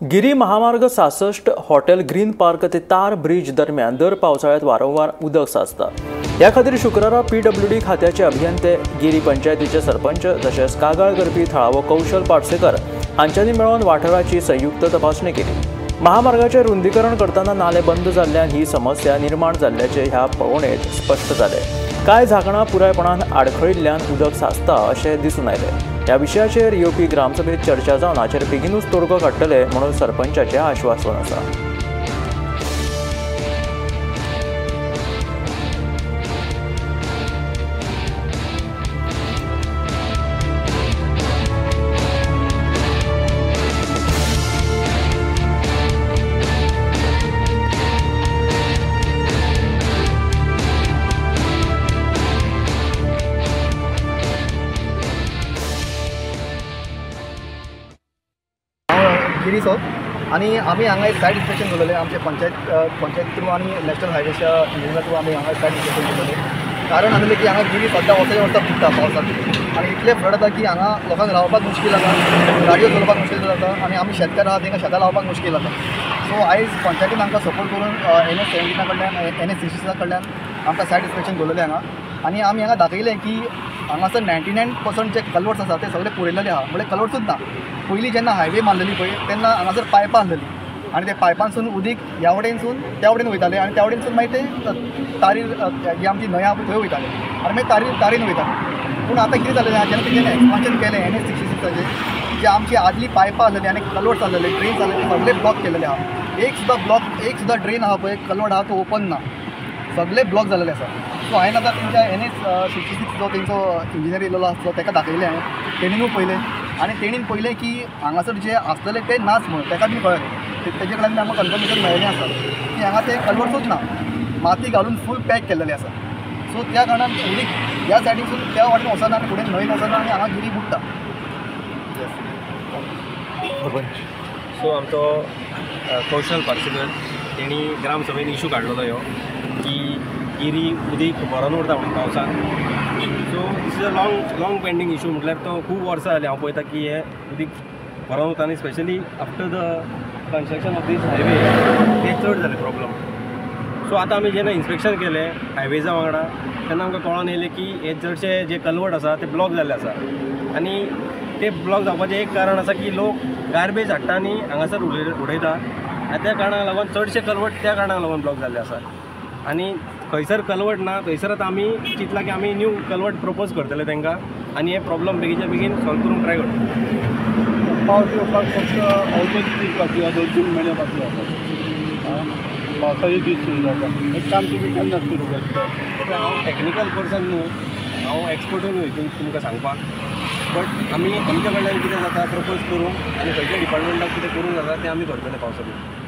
गिरी महामार्ग 66 hotel green park ते तार ब्रिज दरम्यान दर पावसाळ्यात वारंवार उदक साचता। ह्या खातीर शुक्रारा पीडब्ल्यूडी खात्याचे अभियंते, गिरी पंचायतीचे सरपंच तशेंच कागाळ करपी थळावो कौशल पार्सेकर हांच्यांनी मेळून वाठाराची संयुक्त तपासणी केली। महामार्गाचे रुंदीकरण करताना नाले बंद जाल्ल्यान ही समस्या निर्माण जाल्ल्याचे ह्या पळोवणेंत स्पश्ट जालें। कांय झाकणां पुरायपणान आडखळिल्ल्यान उदक साचता अशें दिसून आयलें। ह्या विशयाचेर येवपी ग्रामसभेत चर्चा जावन हाचेर बेगीनूच तोडगो काडटले म्हणून सरपंचाचें आश्वासन आसा। गिरीचो आनी आमी हांगा एक सायड इन्स्पेक्शन दवरलेलें आमचे पंचायत थ्रू आनी नॅशनल हायवेच्या इंजिनियरा थ्रू आमी हांगा सायड इन्स्पेक्शन दवरलेलें। कारण आसलें की हांगा गिरी सद्दां वर्साच्या वर्सा बुडटा पावसाक आनी इतले फ्लड जाता की हांगा लोकांक रावपाक मुश्कील जाता, गाडयो चलोवपाक मुश्कील जाता आनी आमी शेतकार आहा तांकां शेतां लावपाक मुश्कील जाता। सो आयज पंचायतीन आमकां सपोर्ट करून NH 17 कडल्यान NH 66 कडल्यान आमकां सायड इन्स्पेक्शन दवरलेलें हांगा आनी आमी हांगा दाखयलें की हांगासर 99% जे कलवर्ट्स आसा ते सगळे पुरयलेले आहा, म्हणजे कलवर्ट्सूच ना। पयलीं जेन्ना हायवे मारलेली पळय तेन्ना हांगासर पायपां आसलेली आनी ते पायपांसून उदीक ह्या वटेनसून त्या वटेन वयताले आनी त्या वटेनसून मागीर ते तारीर ही आमची न्हंय आहा थंय वयताले आनी मागीर तारीन वयताले। पूण आतां कितें जालें, जेन्ना तेंच्यांनी एक्सपान्शन केलें NH 66 जे आमची आदली पायपां आसलेली आनी कलवर्ट्स आसलेले, ड्रेन्स आसलेले सगळे ब्लॉक केलेले आहा। एक सुद्दां ब्लॉक, एक सुद्दां ड्रेन आहा पळय कलवर्ट आहा तो ओपन ना, सगळे ब्लॉक जालेले आसा। सो हांवें आतां तेंच्या NH 66 जो तेंचो इंजिनियर येयलेलो आसलो ताका दाखयलें हांवें, तेणीनूय पळयलें आनी तेणीन पळयलें की हांगासर जे आसलेले ते नाच म्हणून ताका बी कळ्ळें, तेजे कडल्यान आमकां कन्फर्मेशन मेळ्ळें आसा की हांगा ते कलवर्ट्सूच ना, माती घालून फूल पॅक केल्लेले आसा। सो त्या कारणान उदीक ह्या सायडीसून त्या वाटेन वचना आनी फुडें न्हंयेन वचना आनी हांगा गिरी बुडटा। सो आमचो कौशल पार्सेकर तेणी ग्रामसभेन इशू काडलेलो ह्यो की गिरी उदीक भरोन उरता म्हणून पावसान। So this is a long long pending issue, म्हटल्यार तो खूब वर्सां जालीं हांव पळयता की हें उदीक भरोन उरता आनी specially after the construction of this highway ते चड जालें प्रॉब्लम। सो आतां आमी जेन्ना इन्स्पेक्शन केलें हायवेजा वांगडा तेन्ना आमकां कळोन येयलें की हे चडशे जे कलवर्ट आसा ते ब्लॉक जाल्ले आसा आनी ते ब्लॉक जावपाचें एक कारण आसा की लोक गार्बेज हाडटा आनी हांगासर उडयता आनी त्या कारणाक लागून चडशे कलवर्ट त्या कारणाक लागून ब्लॉक जाल्ले आसा। आनी खंयसर कलवर्ट ना थंयसर आतां आमी चिंतलां की आमी न्यू कलवर्ट प्रपोज करतले तांकां आनी हे प्रॉब्लम बेगीनच्या बेगीन सॉल्व करूंक ट्राय करतले। पावस येवपाक फक्त ऑलमोस्ट दीस बाकी आसा, 2-3 म्हयने बाकी आसा, पावसाचे दीस सुरू जाता। एक काम तुमी केन्ना सुरू करता? हांव टॅक्निकल पर्सन न्हू, हांव एक्सपर्टूय न्हू हितून तुमकां सांगपाक, बट आमी आमच्या कडल्यान कितें जाता प्रपोज करूंक आनी खंयच्या डिपार्टमेंटाक कितें करूंक जाता तें आमी करतले पावसा भितर।